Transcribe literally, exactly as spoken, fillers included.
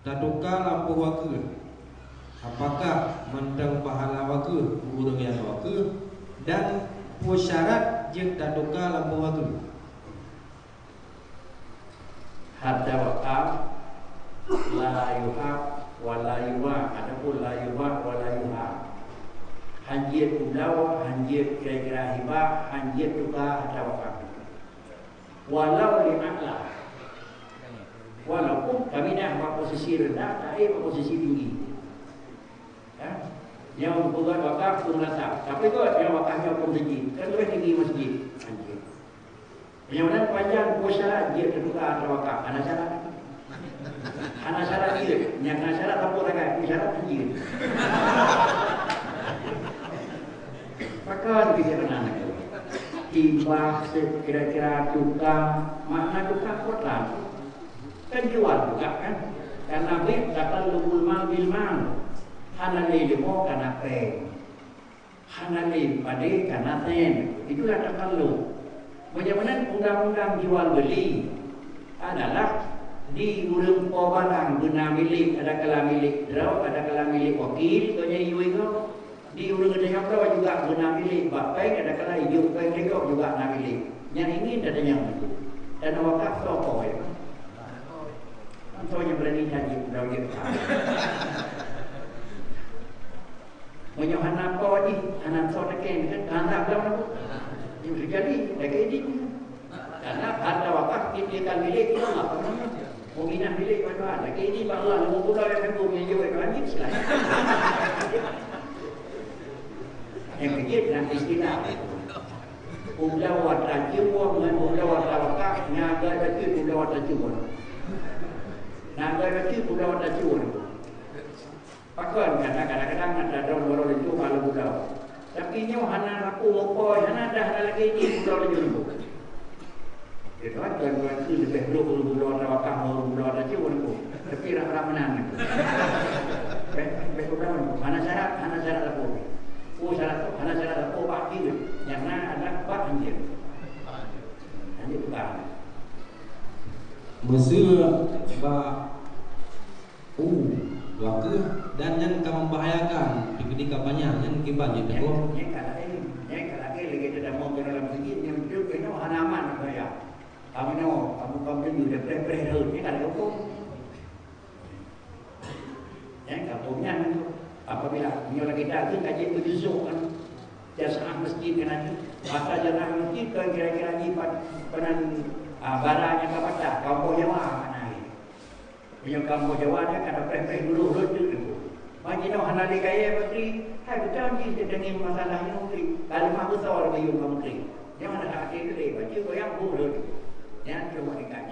Tatuka lampôh wakeuh. Apakah mantong pahala wakeuh keu ureuëng nyang wakeuh, dan peue syarat jeuet tatuka lampôh wakeuh? Harta wakaf la yuhab wa la yubah, ataupun la yubah wa la yuhab. Hanjeuet ubloe, hanjeuet kira-kira hibah, hanjeuet tuka harta wakaf. Walau li a'la. Walaupun kaminah bak posisi rendah, taék bak posisi tinggi. Ya. Nyang peugöt wakaf pun rasa. Tapi göt nyang wakaf nyoe pun tinggi. Kan lebih tinggi masjid. Hanjeuet. Meunyoe meunan panjang, peue syarat jeuet tatuka atau wakaf? Hana syarat. Hana syarat jeuet. Nyang hana syarat saboh sagai, peue syarat jeuet. Pakon bijak meunan lagèe. Hibah kira-kira tuka, makna tuka kota. Kan jual juga kan? Karena bi' taqallubul mal bil mal. Hana lé leumo kana péng. Hana lé padé kana sén. Itulah takallub. Meunyoe meunan undang-undang jual beli adalah di ureuëng po barang beuna milék, adakala milék droe, adakala milék wakil, keu nyan yue nyoe. Di ureuëng geutanyoe droe juga beuna milék, bak péng adakala ijok péng lé gob juga na milék. Nyang ingin tatanyong itu. Dan wakaf soe po ya? Soe nyang berani janji droe jeuet. Meunyoe hana po jih, hana soe teuken, kan? Hana blang lagu. Yang terjadi, lagèe ini. Karena harta wakaf, kita milik kita Allah. Muminah milik Tuhan. Lagèe ini, bak Allah, lima puluh yang sanggup, yang jawab, Tuhan, ini silahkan. Yang kecil, nanti istilah. Ubloe watèe cuba ngon ubloe watèe wakaf, nyan agak beutôi ubloe watèe cuba. Nyan agak beutôi ubloe watèe cuba. Pakon, karena kadang-kadang ada droe baru laju kalau budak. Tapi nyoe hana laku mupoi, hana dah, hana lagi jih budak laju lembut. Dia tuan, tuan-tuan tu lebih dulu budak tawakal, baru budak laju lembut. Tapi rak-rak menang. Baik, baik budak lembut. Hana syarat, hana syarat laku. Oh, syarat tu, hana syarat laku, bak dia. Yang na adalah bak anjing. Anjing bukan. Meuseu bak Uh, wakeuh dan nyan ka membahayakan, dikeudi ka banyak, nyan kiban jih, Teungku. Nyan ka laén, nyan ka laén lagèe teudamoe keu dalam sijil, nyan jeuet keunoe hana aman bahaya. Kamoe nyoe, kamoe kaum Teungku, dah preh-preh rhot, nyan ka lagèe hukôm. Nyan ka hukôm nyan. Apabila nyoe lagèe daging ka jeuet beujusok kan. Jamaah masjid kan, masa jamaah masjid kan kira-kira jipat peunan, ah, bara nyang ka patah, kamoe boh nyawa mana. Meunyoe kamoe Jawa nyan ka tapreh-preh dulu rhot teuk Teungku. Ban jinoe hana lé kayèe menteri, hai beutôi jih teudeungoe masalah nyoe menteri. Ka leumah beusôi geuyue ngon menteri. Nyoe hana hak até teuh lé, bacut goyang bu rhot. Nyan cuma ikan.